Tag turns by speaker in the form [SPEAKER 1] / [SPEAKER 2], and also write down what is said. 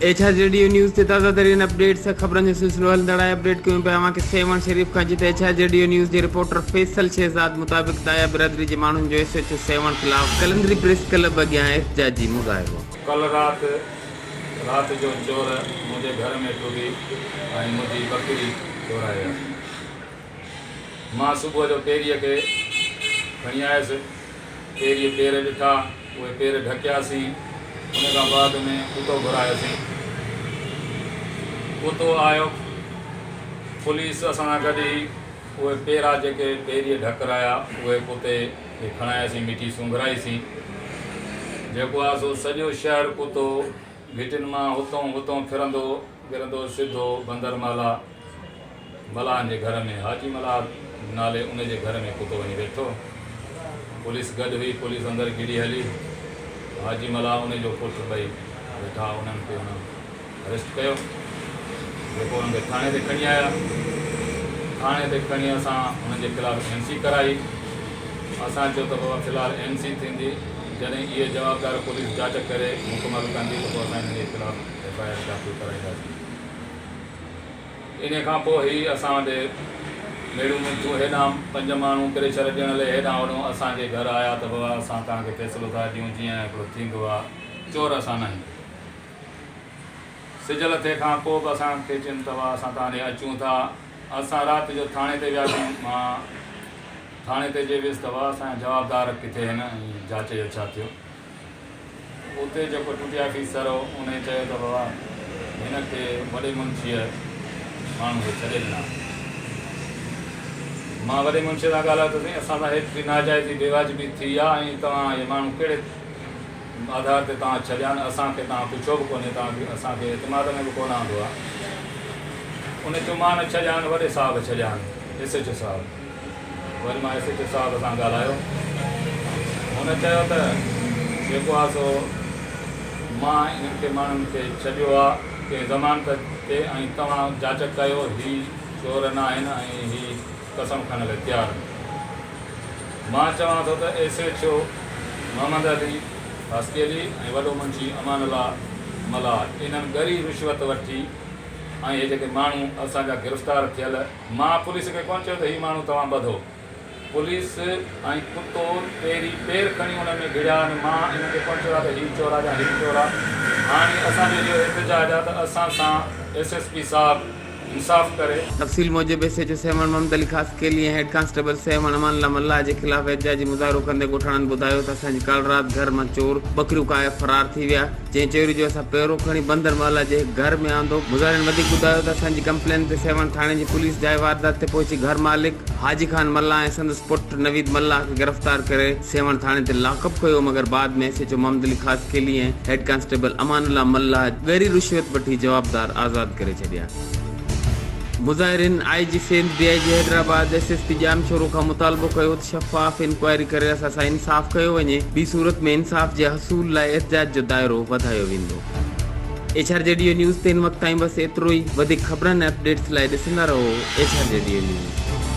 [SPEAKER 1] H R G D news تي تازه ترين اپڊيٽس ۽ خبرن جو سلسلو هلندڙ آهي اپڊيٽ ڪيون پيا اوهان کي سيوهڻ شريف کان جتي H R G D news جي رپورٽر فيصل شهزاد مطابق دايا برادري جي ماڻهن جو ايس ايڇ او سيوهڻ خلاف قلندري پريس ڪلب اڳيان احتجاجي مظاهرو.
[SPEAKER 2] ڪلهه رات رات جو چور منهنجي گهر ۾ ٽٻي ۽ منهنجي ٻڪري چورائي ويا. مان صبح جو پيريء کي کڻي آيس. پيريء پير ڏٺا، اهي پير ڍڪياسين. ان کان بعد ۾ ڪتو گهرايوسين. ڪتو آيو، پوليس اسان سان گڏ هئي. اهي پيرا جيڪي پيريء ڍڪرايا، اهي ڪتي کي کڻاياسين، مٺي سونگهرائيسين. جيڪو آهي سو سڄو شهر ڪتو گهٽين مان هتئون هتئون ڦرندو گرندو سڌو بندر مالا ملاحن جي گهر ۾ حاجي ملاح نالي ان جي گهر ۾ ڪتو وڃي ويٺو. پوليس گڏ هئي. پوليس اندر گهڙي هلي. حاجي ملاح ان جو پٽ ٻئي ويٺا انهن کي انهن اريسٽ ڪيو. جيڪو انهن کي ٿاڻي تي کڻي آيا. ٿاڻي تي کڻي اسان انهن جي خلاف اين سي ڪرائي. اسان چيو ته بابا في الحال اين سي ٿيندي جڏهن اهي جوابدار پوليس جاچ ڪري مڪمل ڪندي ته پوء اسان انهن جي خلاف ايف I R داخل ڪرائينداسين. انهيء کان پوء هي اسان وٽ ميڙون منٿون هيڏانهن پنج ماڻهو پريشر ڏيڻ لئي هيڏانهن هوڏانهن اسان جي گهر آيا ته بابا اسان توهان کي فيصلو ٿا ڏيون جيئن هڪڙو ٿيندو آ چور اسان ناهيون. سج لٿي کان پوء به اسان کي چين ته بابا اسان توهان ڏي اچون ٿا. اسان رات جو ٿاڻي تي وياسين مان ٿاڻي تي جي ويس ته بابا اسان جا جوابدار ڪٿي هن ۽ جاچ جو ڇا ٿيو. اتي جيڪو ڊيوٽي آفيسر هو، انهيء چيو ته بابا هن کي وڏي منشيء ماڻهو کي ڇڏي ڏنا. مان وڏي منشيء سان ڳالهايو ته سائين اسان سان هيتري ناجائزي بيواجبي ٿي آ ۽ توهان اهي ماڻهو ڪهڙي آڌار تي توهان ڇڏيا آهن، اسان کي توهان پڇيو به ڪونهي، توهان اسان کي اعتماد ۾ به ڪونه آندو آ. ان چيو مان نه ڇڏيا آهن، وڏي صاحب ڇڏيا آهن، ايس ايڇ او صاحب. وري مان ايس ايڇ او صاحب سان ڳالهايو. هن چيو ته جيڪو آ سو مان انهن کي ماڻهن کي ڇڏيو آ ڪنهن ضمانت تي ۽ توهان جاچ ڪيو هي چور نه آهن ۽ هي قسم کڻڻ لاء تيار آهن. مان چوان ٿو ته S H O Muhammad Ali Khaskheli ۽ وڏو منشي امان الله ملاح انهن ڳري رشوت وٺي ۽ هي جيڪي ماڻهو اسان جا گرفتار ٿيل مان پوليس کي ڪونه چيو ته هي ماڻهو توهان ٻڌو. پوليس ۽ ڪتو پيري پير کڻي ان ۾ گهڙيا آهن. مان انهن کي ڪونه چيو آهي ته هي چور آ يا هي چور آ. هاڻي اسان جو اهو احتجاج آ ته اسان سان ايس ايس پي صاحب انصاف ڪري.
[SPEAKER 1] تفصيل موجب S H O Sehwan Muhammad Ali Khaskheli ۽ head constable Sehwan Aman Ullah Mallah جي خلاف احتجاجي مظاهرو ڪندي ڳوٺاڻن ٻڌايو ته اسان جي ڪالهه رات گهر مان چور ٻڪريون ڪاهي فرار ٿي ويا. جنهن چوري جو اسان پيرو کڻي بندر محلا جي هڪ گهر ۾ آندو. مظاهرين وڌيڪ ٻڌايو ته اسان جي ڪمپلين تي سيوهڻ ٿاڻي جي پوليس جاء واردات تي پهچي گهر مالڪ حاجي خان ملاح ۽ سندس پٽ نويد ملاح کي گرفتار ڪري سيوهڻ ٿاڻي تي لاڪپ ڪيو مگر بعد ۾ S H O Muhammad Ali Khaskheli ۽ head constable Aman Ullah Mallah ڳري رشوت وٺي جوابدار آزاد ڪري ڇڏيا. مظاهرين I G Sindh, D I G Hyderabad, S S P Jamshoro کان مطالبو ڪيو ته شفاف انڪوائري ڪري اسان سان انصاف ڪيو وڃي، ٻي صورت ۾ انصاف جي حصول لاء احتجاج جو دائرو وڌايو ويندو. H R G D news تي هن وقت تائين بس ايترو ئي، وڌيڪ خبرن ۽ اپڊيٽس لاء ڏسندا رهو H R G D news.